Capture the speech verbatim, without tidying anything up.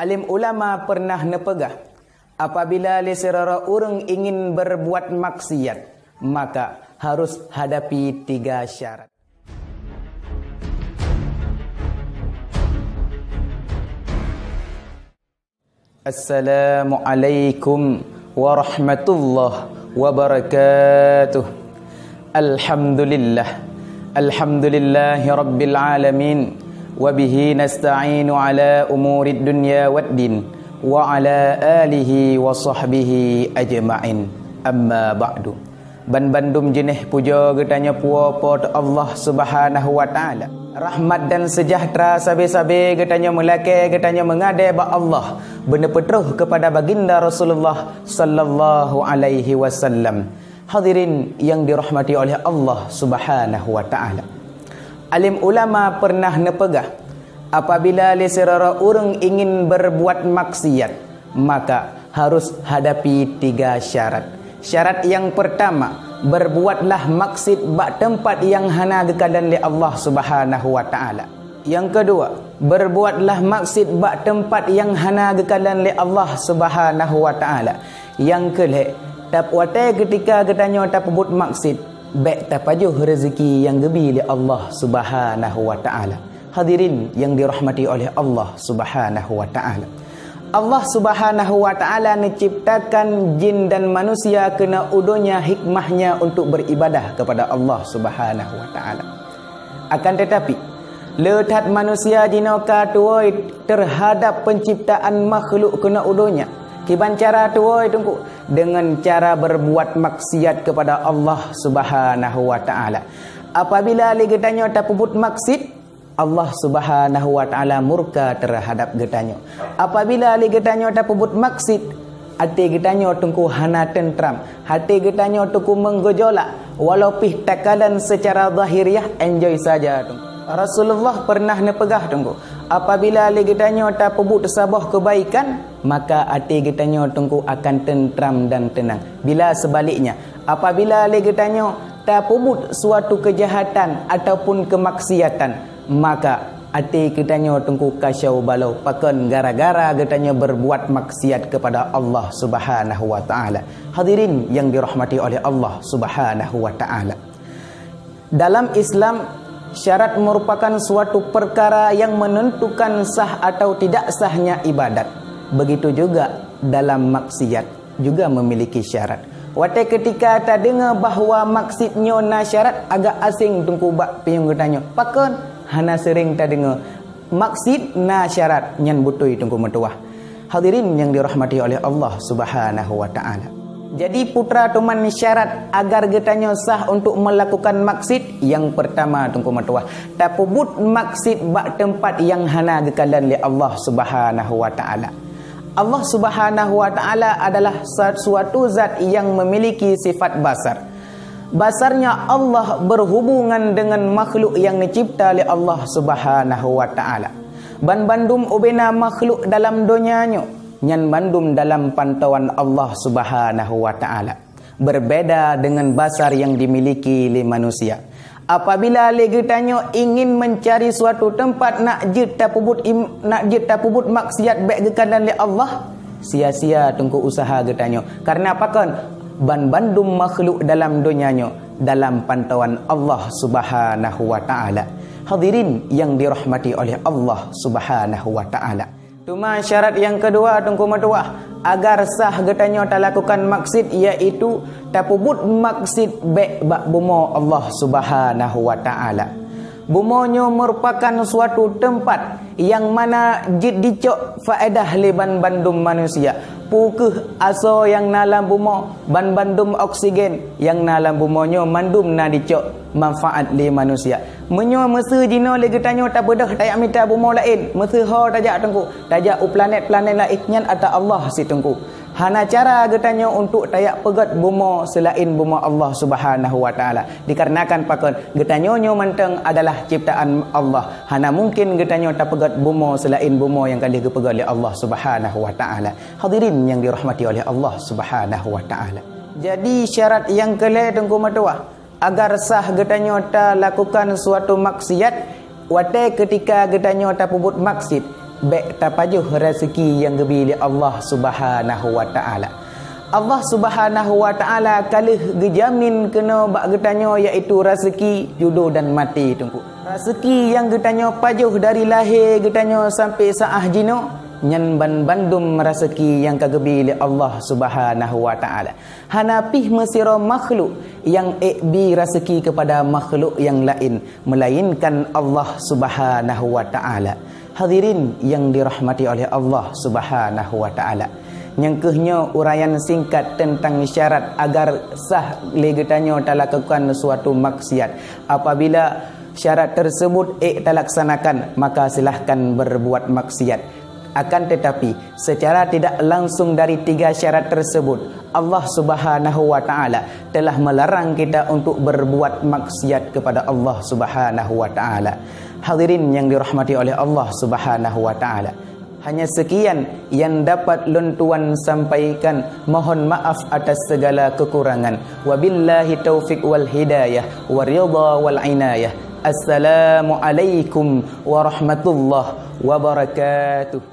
Alim ulama pernah neupeugah, apabila lé sidroe ureuëng ingin berbuat maksiat, maka harus hadapi tiga syarat. Assalamualaikum warahmatullahi wabarakatuh. Alhamdulillah. Alhamdulillahi rabbil alamin. Wa bihi nasta'inu ala umurid dunya waddin. Wa ala alihi wa sahbihi ajma'in. Amma ba'du. Ban bandum jeuneh pujoe geutanyoe puwoe Po teu Allah Subhanahu wa Ta'ala. Rahmat dan sejahtera sabe-sabe geutanyoe meulakée geutanyoe meungadée bak Allah, beuneupeutroh keupada baginda Rasulullah sallallahu alaihi wasallam. Hadirin yang dirahmati oleh Allah Subhanahu wa Ta'ala. Alim ulama pernah neupeugah, apabila lé sidroe ureuëng ingin berbuat maksiat, maka harus hadapi tiga syarat. Syarat yang pertama, berbuatlah maksiat bak teumpat yang hana geukalon lé Allah Subhanahu wa Ta'ala. Yang kedua, berbuatlah maksiat bak teumpat yang hana geukalon lé Allah Subhanahu wa Ta'ala. Yang keulhée, tap watée keutika geutanyoe tapeubuet maksiat, bék tapajoh rezeki nyang geubi lé Allah Subhanahu wa Ta'ala. Hadirin yang dirahmati oleh Allah Subhanahu wa Ta'ala. Allah Subhanahu wa Ta'ala neuciptakan jin dan manusia keunoe u donya hikmahnya untuk beribadah kepada Allah Subhanahu wa Ta'ala. Akan tetapi, le that manusia jinoe ka tuwoi terhadap penciptaan makhluk keunoe u donya. Kiban cara tuwoi Teungku, dengan cara berbuat maksiat kepada Allah Subhanahu wa Ta'ala. Apabila lé geutanyoe tapeubuet maksiat, Allah Subhanahu wa Ta'ala murka terhadap geutanyoe. Apabila lé geutanyoe tapeubuet maksiat, até geutanyoe Teungku hana teuntram, até geutanyoe Teungku meugeujolak, walau pih takalon secara zahiriah enjoy saja Teungku. Rasulullah pernah neupeugah Teungku, apabila lé geutanyoe tapeubuet saboh keubaikan, maka até geutanyoe Teungku akan teuntram dan teunang. Bila sebaliknya, apabila lé geutanyoe tapeubuet suatu keujahatan ataupun keumaksiatan, maka até geutanyoe Teungku kacau balau pakon gara-gara geutanyoe berbuat maksiat kepada Allah Subhanahu wa Ta'ala. Hadirin yang dirahmati oleh Allah Subhanahu wa Ta'ala. Dalam Islam, syarat merupakan suatu perkara yang menentukan sah atau tidak sahnya ibadat. Begitu juga dalam maksiat juga memiliki syarat. Watée keutika tadeungoe bahwa maksiat nyoe na syarat, agak asing Teungku bak pinyueng geutanyoe. Pakon? Hana seuring tadeungoe maksiat na syarat nyan beutôi Teungku meutuwah. Hadirin yang dirahmati oleh Allah Subhanahu wa Ta'ala. Jadi putra teuma syarat agar geutanyoe sah untuk melakukan maksiat, yang pertama Teungku meutuwah, tapeubuet maksiat bak teumpat yang hana geukalon lé Allah Subhanahu wa Ta'ala. Allah Subhanahu wa Ta'ala adalah sa-, suatu zat yang memiliki sifat basar. Basarnya Allah berhubungan dengan makhluk yang dicipta lé Allah Subhanahu wa Ta'ala. Ban bandum ubena makhluk dalam donya nyoe, nyan bandum dalam pantauan Allah Subhanahu wa Ta'ala. Berbeda dengan basar yang dimiliki lé manusia. Apabila lé geutanyoe ingin mencari suatu teumpat nak jeuet tapeubuet im-, nak jeuet tapeubuet maksiat bék geukalon lé Allah, sia-sia Teungku usaha geutanyoe. Karena pakon? Ban bandum makhluk dalam donya nyoe dalam pantauan Allah Subhanahu wa Ta'ala. Hadirin yang dirahmati oleh Allah Subhanahu wa Ta'ala. Teuma syarat nyang keudua Teungku meutuwah, agar sah geutanyoe talakukan maksiat, yaitu tapeubuet maksiat bék bak bumoe Allah Subhanahu wa Ta'ala. Bumoe nyoe merupakan suatu teumpat nyang mana jeuet jicok faedah lé ban bandum manusia. Peu kheueh asoe nyang na lam bumoe, ban bandum oksigen nyang na lam bumoe nyoe mandum na jicok manfaat lé manusia. Meunyoe miseue jinoe lé geutanyoe tabeudôh tajak mita bumoe laén, miseue ho tajak Teungku, tajak u planet-planet laén, nyan atra Allah cit Teungku. Hana cara geutanyoe untuk tajak peugét bumoe seulaén bumoe Allah Subhanahu wa Ta'ala. Dikarenakan pakon? Geutanyoe nyoe mantong adalah ciptaan Allah. Hana mungken geutanyoe tapeugét bumoe seulaén bumoe nyang ka lheueh geupeugét lé Allah Subhanahu wa Ta'ala. Hadirin nyang dirahmati oleh Allah Subhanahu wa Ta'ala. Jadi syarat nyang keulhée Teungku meutuwah, agar sah geutanyoe talakukan suatu maksiat, watée keutika geutanyoe tapeubuet maksiat, Bék tapajoh raseuki nyang geubi lé Allah Subhanahu wa Ta'ala. Allah Subhanahu wa Ta'ala ka lheueh geujamin keunoe bak geutanyoe, yaitu raseuki, judo dan maté, Teungku. Raseuki nyang geutanyoe pajoh dari lahé geutanyoe sampai saát jinoe, nyan ban bandum raseuki nyang ka geubi lé Allah Subhanahu wa Ta'ala. Hana pih meusidroe makhluk nyang ék bi raseuki keupada makhluk nyang laén, meulainkan Allah Subhanahu wa Ta'ala. Hadirin nyang dirahmati oleh Allah Subhanahu wa Ta'ala. Nyang kheueh nyoe uraian singkat teuntang syarat agar sah lé geutanyoe talakukan suatu maksiat. Apabila syarat tersebut ék talaksanakan, maka silahkan berbuat maksiat. Akan tetapi, secara tidak langsung dari tiga syarat tersebut, Allah Subhanahu wa Ta'ala telah melarang kita untuk berbuat maksiat kepada Allah Subhanahu wa Ta'ala. Hadirin yang dirahmati oleh Allah Subhanahu wa Ta'ala. Hanya sekian yang dapat lôn tuan sampaikan. Mohon maaf atas segala kekurangan. Wabillahi taufik wal hidayah, waridha wal inayah. Assalamualaikum warahmatullahi wabarakatuh.